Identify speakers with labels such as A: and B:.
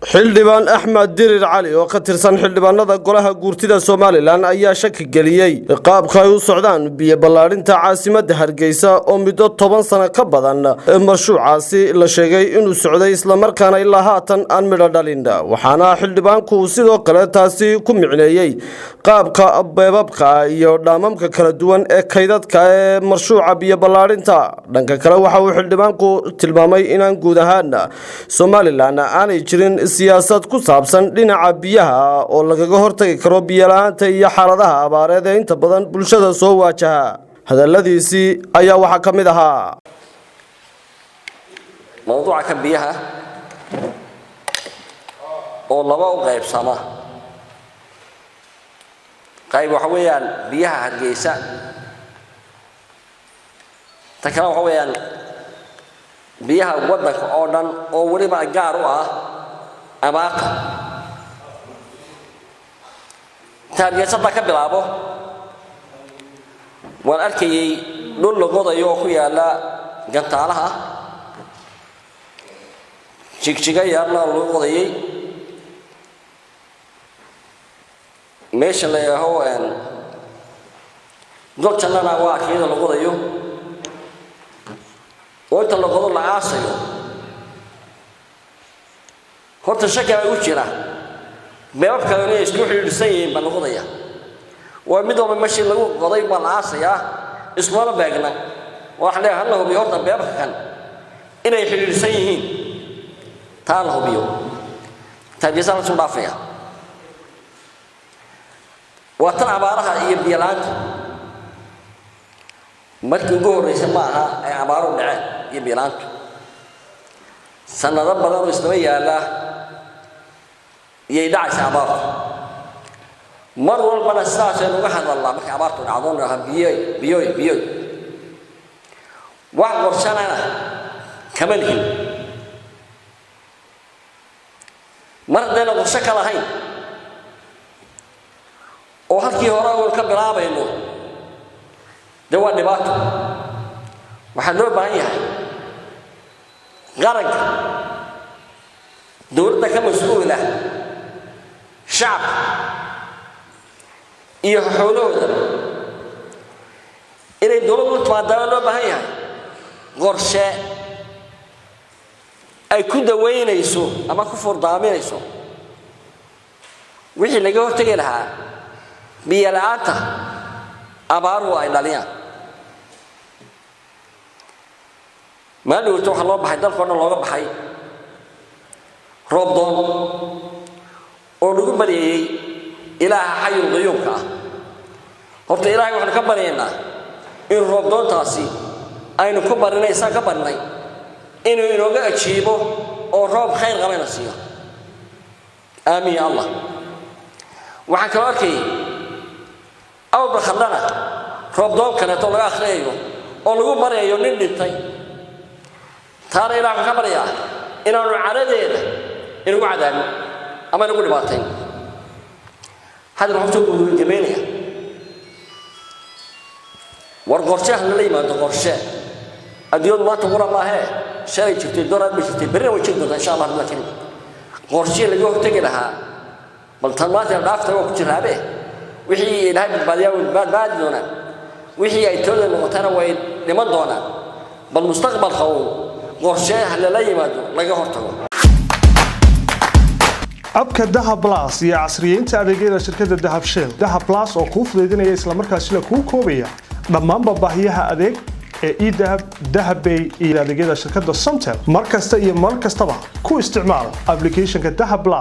A: Xildhibaan Axmed Dirir Cali oo ka tirsan xildhibaanada golaha guurtida Somaliland ayaa shaki geliyey qaabka ay u socdaan biyo ballaadhinta caasimadda Hargeysa, oo muddo 10 sano ka badan mashruucaasi la sheegay inuu socday, islamarkaana ilaa haatan aan midho dhalin. Waxaana xildhibaanku sidoo kale taasi ku micneeyey qaabka beebabka iyo dhaamamka kala duwan ee kaydadka ee mashruuca biyo ballaadhinta. Dhanka kale, waxa uu xildhibaanku tilmaamay inaan guud ahaan Somaliland aanay jirin siyaasad ku saabsan dhinaca biyaha oo lagaga hortagi karo biyo-la-aanta iyo xaaladaha abaareed ee inta badan bulshada soo waajaha. Hadaladiisii ayaa waxaa ka mid ahaa:
B: Mawduuca kan biyaha oo laba u qaybsama. Qayb waxa weeyaan biyaha Hargeysa, ta kale waxa weeyaan biyaha waddanka oo dhan, oo weliba gaar u ah abaarta. Ta Hargeysa haddaa ka bilaabo, waan arkayay dhul la qodayo oo ku yaalla Gantaalaha, Jigjiga yaarna lagu qodayay, meesha la yidhaaho Goljannana waa arkayada la qodayo, oo inta la qodo la aasayo. Horta shaki baa u jira beebabka inay isku xidhiidhsan yihiin baa la qodaya. Waa mid walba meeshii lagu qoday baa la aasayaa, iskumana beegna. Waxaan leeyahay, hal la hubiyo horta beebabka kan inay xidhiidhsan yihiin, taa la hubiyo. Taabiyasa la soo dhaafaya waa tan abaaraha iyo biyo la'aanta. Markii ugu horreysa ma aha ay abaaruhu dhaceen iyo biyo la'aantu. Sanado badan oo isdaba yaalla iyay dhacaysa abaartu. Mar walbana sidaasaynu uga hadalnaa markay abaartu dhacdo, naha biyoy, biyoy, biyoy. Wax qorshanana kama lihin. Mar haddayna qorsho ka lahayn oo halkii hore uun ka bilaabayno, dee waa dhibaato. Waxaa loo baahan yahay qaranka, dowladda ka mas-uula shacabka iyo xoolahooda, inay dowladdu u timaadaaba loo baahan yahay qorshe ay ku dawaynayso ama ku furdaaminayso wixii laga hortegi lahaa biyo la-aanta abaaruhu ay dhaliyaan. Maalin wata waxaa loo baxay, dalka o dhan looga baxay roob doon oo lagu baryayey Ilaaha xayul qayuumka ah. Horta Ilahay waxaanu ka baryaynaa in roob doontaasi aynu ku barinay, isaan ka barinay, inuu inooga ajiibo oo roob khayr qabayna siiyo. Aamiin ya Allah. Waxaan kaloo arkayay awba khaldana roob doon kaleeto laga akhriyayo oo lagu baryayo nin dhintay. Taana Ilah waxaan ka baryaa inaanu caradeeda inagu cadaabin ama inagu dhibaatayn. Hadda waxaan kusoo gabagabaynaya, war qorshe ha lala yimaado. Qorshe adduunyadu maanta qura maahee, shalay jirtay, doraad bay jirtay, berrina way jiri doontaa, insha Allah billah karim. Qorshihii laga hortegi lahaa, bal tan maanta dhaafta waa ku jiraabe, wixii Ilaahay badbaadiyaa way badbaadi doonaan, wixii ay tooda noqotana way dhiman doonaan. Bal mustaqbalka uu qorshe ha lala yimaado laga hortago.
C: Abka Dahab Plus iyo casriyeynta adeegyada shirkadda Dahab Shell. Dahab Plus oo kuu fudaydinaya islamarkaasina kuu koobaya dhammaanba baahiyaha adeeg ee eDahab, Dahabbay iyo adeegyada shirkadda Somtel. Mar kasta iyo mar kastaba ku isticmaal applicationka Dahab Plus.